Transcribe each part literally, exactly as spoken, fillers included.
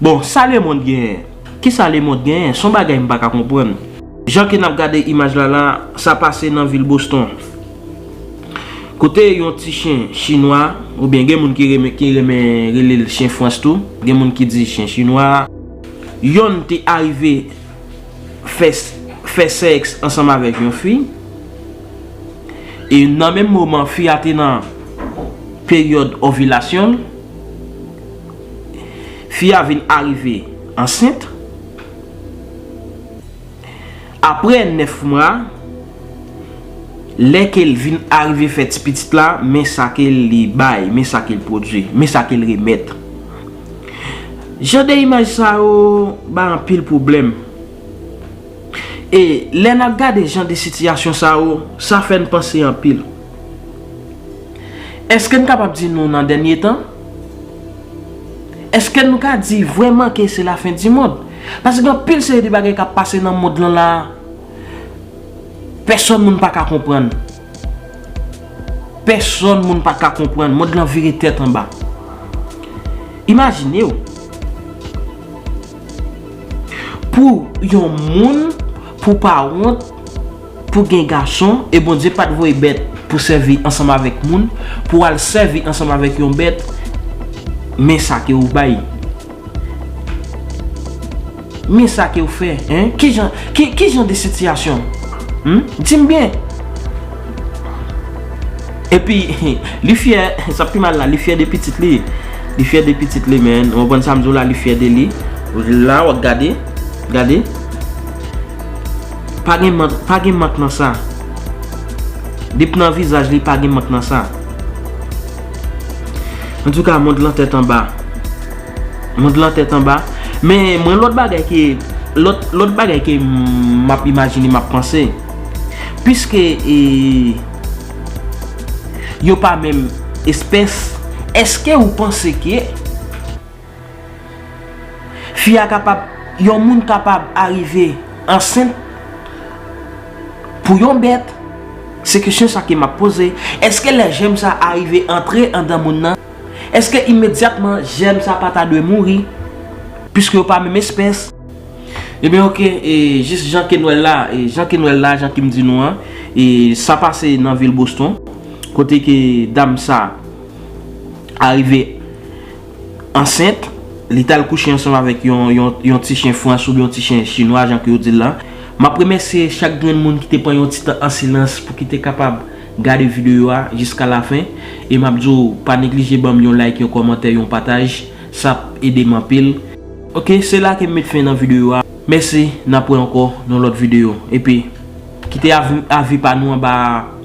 Bon, sa lemonn genyen? Kisa lemonn genyen? Se yon bagay m pa ka konprann. Jan ke n ap gade imaj la la, sa pase nan vil Boston. Kote yon ti chen chinwa, oubyen gen moun ki renmen, ki renmen rele l chen Frans tou, gen moun ki di chen chinwa, yonn te arive fè, fè sèks ansanm avèk yon fi. E nan menm moman, fi a te nan peryòd ovilasyon l, fi a vin arive ansent. Apre nèf mwa, lè ke l vin arive fè ti pitit la, men sa ke li bay, men sa ke l pwodui, men sa ke l remèt. Jan de imaj sa yo bay anpil pwoblèm. E lè n ap gade jan de sitiyasyon sa yo, sa fè n panse anpil. Èske n kapab di nou nan dènye tan? Èske nou ka di vrèman ke se lafen di mond? Paske gen anpil seri de bagay k ap pase nan mond lan la, pèsonn moun pa ka konprann. Pèsonn moun pa ka konprann. Mond lan vire tèt anba. Imajine w, pou yon moun, pou pa wont, pou gen gason, e Bondye pa t voye bèt pou sèvi ansanm avèk moun, pou al sèvi ansanm avèk yon bèt, men sa ke ou bay. Men sa ke ou fè, en? Ki jan, ki, ki jan de sitiyasyon? Hmm? Di m byen. Epi, li fyè, sa pi mal la, li fyè de pitit li. Li fyè de pitit li, men. Ou konprann sa m di w la, li fyè de li. La, w ap gade. Gade. Pa gen mank, pa gen mank nan sa. Depi nan vizaj li, pa gen mank nan sa. Antouka, mond lan tèt anba. Mond lan tèt anba. Men mwen, lòt bagay ke, lòt, lòt bagay ke m ap imajine, m ap panse. Piske, e, yo pa menm espès, èske ou panse ke fi a kapab, yon moun kapab arive ansent pou yon bèt? Se kesyon sa ke m ap poze. Èske lè jèm sa arive antre anndan moun nan, èske imedyatman jèm sa pa ta dwe mouri? Piske yo pa menm espès. Ebyen, oke, e, jis jan ke nou wè l la, e, jan ke nou wè l la, jan ke m di nou an, e, sa pase nan vil Boston, kote ke dam sa arive ansent, li t al kouche ansanm avèk yon, yon, yon ti chen Frans oubyen yon ti chen chinwa, jan ke yo di l la. M ap remèsye chak grenn moun ki te pran yon ti tan an silans pou ki te kapab gade videyo a jiska lafen. E m ap di w, pa neglije ban m yon like, yon kòmantè, yon pataj. Sa ap ede m anpil. Oke, se la ke m met fen nan videyo a. Mèsi, n ap wè ankò nan lòt videyo. Epi, kite avi, avi pa nou anba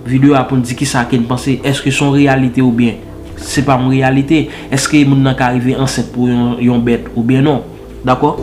videyo a pou n di kisa ke n panse. Èske se yon reyalite oubyen se pa yon reyalite? Èske moun nan ka rive ansent pou yon, yon bèt oubyen non? Dakò?